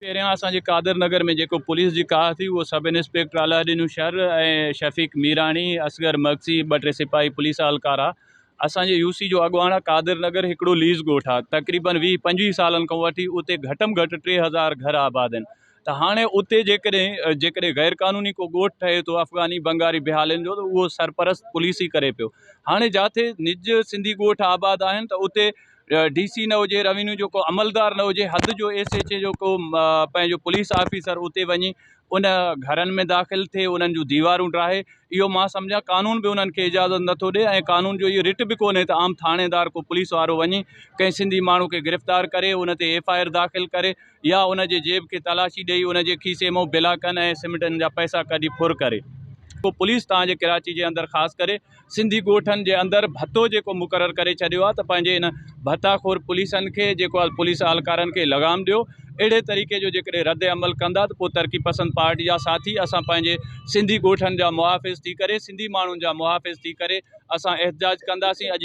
پهريان اسان جي قادر نگر ۾ جيڪو پوليس جي ڪاهه ٿي اهو سب انسپيڪٽر الهه ڏنو شر ۽ شفيق ميراڻي، اصغر مگسي، ٻه ٽي سپاهي پوليس اهلڪار ها. اسان جي يو سي جو اڳواڻ آ قادر نگر هڪڙو ليز ڳوٺ آ تقريبن 20 25 سالن کان وٺي اتي گهٽ م گهٽ 3000 گهر آباد آهن ته هاڻي اتي جيڪڏهن جيڪڏهن غير قانوني ڪو ڳوٺ ٺهي ٿو افغاني بنگاري بهالين جو ته اهو سرپرست پوليس ئي ڪري پيو هاڻي جاٿي نج سنڌي ڳوٺ آباد آهن ته اتي ڊي سي نه هجي روينيو جو ڪو عملدار نه هجي حد جو ايس ايڇ اي جو ڪو پنهنجو پوليس آفيسر اتي وڃي ان گهرن ۾ داخل ٿئي انهن جون ديوارون ڊاهي اهو مان سمجهان قانون به انهن کي اجازت نٿو ڏي ۽ قانون جو اهو رٽ به ڪونهي ته عام ٿاڻيدار ڪو پوليس وارو وڃي ڪنهن سنڌي ماڻهو کي گرفتار ڪري ان تي ايف I R داخل ڪري يا ان جي جيب کي تلاشي ڏئي ان جي کيسي مان بلاڪن ۽ سمٽن جا پئسا ڪڍي ڦر ڪري. پوء پوليس توهان جي ڪراچي جي اندر خاص ڪري سنڌي ڳوٺن جي اندر ڀتو جيڪو مقرر ڪري ڇڏيو آهي ته پنهنجي ان ڀتا خور پوليسن کي جيڪو آهي پوليس اهلڪارن کي لغام ڏيو اهڙي طريقي جو جيڪڏهن رد عمل ڪندا ته پوء ترقي پسند پارٽي جا ساٿي اسان پنهنجي سنڌي ڳوٺن جا محافظ ٿي ڪري سنڌي ماڻهن جا محافظ ٿي ڪري اسان احتجاج ڪنداسين اڄ.